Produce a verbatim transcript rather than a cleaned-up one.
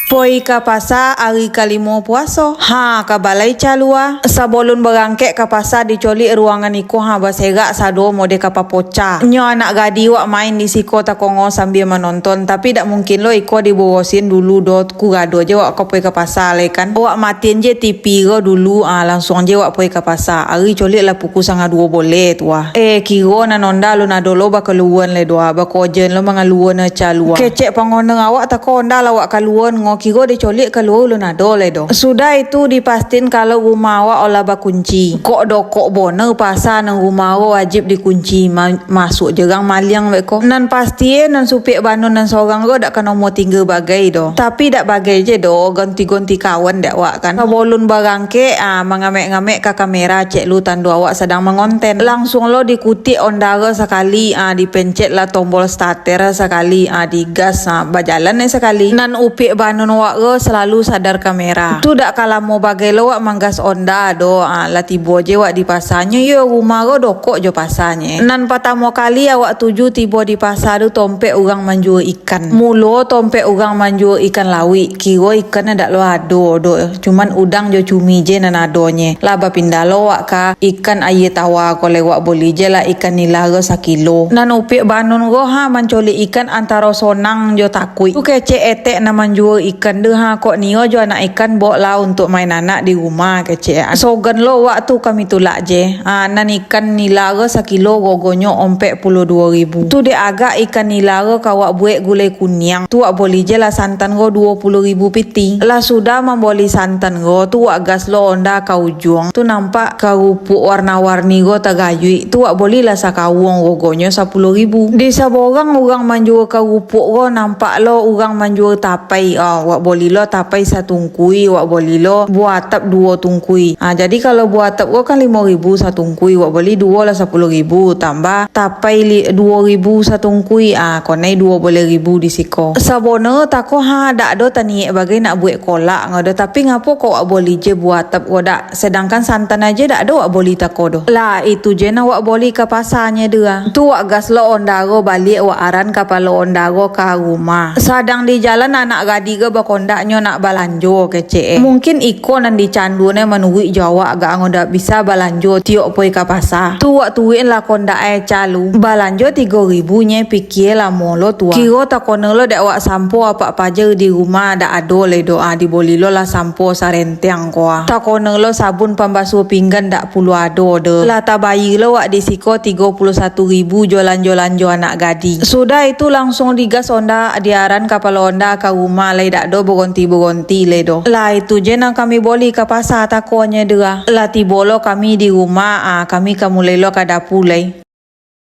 Poi ka pasa ari kalimo puaso. Ha, ka balai calua. Sabalun barangkek ka pasa dicolik ruangan iko ha baserak sado mode ka papoca. Nyo anak gadih wak main di siko takongo sambia manonton, tapi dak mungkin lo iko diborosin dulu doh, kuro ado je wak ka poi ka pasa lai kan. Wak matiin je T V ko dulu, ah, langsuang je wak poi ka pasa. Ari colik lah pukua sangah duo boleh tu ah. Eh, kiro nan onda lo nado lo bakaluan lai doh, bakojen lo mangaluan calua. Kecek pangoneng awak tako onda lah wak kaluan ngo, kiro dicolik kalua lo nado lai doh. Sudah itu dipastin kalau rumah awak olah bakunci. Kok dokok boner pasa nan rumah awak wajib dikunci, ma-, masuk jerang maliang beko. Nan pasti e, nan supiak banun nan sorang ko dak ka nomo tingga bagai doh. Tapi dak bagai je doh, ganti-ganti kawan dek awak kan. Sabalun barangkek, ah, mangamek-ngamek ka kamera cek lu tando awak sadang mangonten. Langsuang lo dikutik onda sakali, ah, dipencet lah tombol starter sakali, ah, digas, ah, bajalan e sakali. Nan upiak banun wak ko salalu sadar kamera. Tu dak ka lamo bagai lo wak manggas onda doh, ah, lah tibo je wak di pasa nyo, yo rumah ko dokok jo pasa nye. Nan patamo kali awak tuju tibo di pasa tu tompek urang manjua ikan. Mulo tompek urang manjua ikan lawik, kiro ikan dak lo ado doh, cuman udang jo cumi je nan adonye. Lah bapindah lo wak ka ikan aia tawa ko lai, wak boli je lah ikan nila ko sakilo. Nan upiak banun ko ha mancolik ikan antaro sonang jo takuik. Tu kecek etek nan manjua ikan tu ha, kok nio jo anak ikan bok lah untuak main anak di rumah kecek. Sogan lo wak tu kami tulak je. Ha, nan ikan nila ko sakilo gogonyo ompek puluah duo ribu. Tu dek agak ikan nila ko ka wak buek gulai kuniang. Tu wak boli je lah santan ko duo puluah ribu piti. Lah sudah mamboli santan ko, tu wak gas lo onda ka ujuang. Tu nampak karupuk warna-warni ko tagayuik. Tu wak boli lah sakawuang, gogonyo sapuluah ribu. Di saborang urang manjua karupuk ko, nampak lo urang manjua tapai. Ah, wak boli lo tapai satungkui, wak boli lo buah atap duo tungkui. Ah, jadi kalau buah atap ko kan limo ribu satungkui, wak boli duo lah sapuluah ribu, tambah tapai li-, duo ribu satungkui. Ah, konai duo boleh ribu di siko. Sabono tako ha dak ado taniek bagai nak buek kolak ngo doh, tapi ngapo kok wak boli je buah atap ko dak, sedangkan santan aje dak ado wak boli tako doh. Lah, itu je nan wak boli ka pasa nye tu ah. Tu wak gas lo onda ko baliak, wak aran kapalo onda ko ka rumah. Sadang di jalan anak gadih ko bakondak nyo nak balanjo kecek e. Mungkin iko nan dicandu ne manuruik jo awak agak ango dak bisa balanjo tiok poi ka pasa. Tu wak turuik lah kondak e calu. Balanjo tigo ribu nye pikie lamo lo tu ah. Kiro takona lo dek wak sampo apak paja di rumah dak ado lai doh ah, diboli lo lah sampo sarentiang ko ah. Takona lo sabun pambasuah pinggan dak pulo ado doh. Lah tabayia lo wak di siko tigo puluah satu ribu jo lanjo-lanjo anak gadih. Sudah itu langsuang digas onda, diaran kapalo onda ka rumah lai dak do bagonti-bagonti lai doh. Lah itu je nan kami boli ka pasa takonye tu ah. Lah tibo lo kami di rumah ah, kami ka mulai lo ka dapu lai.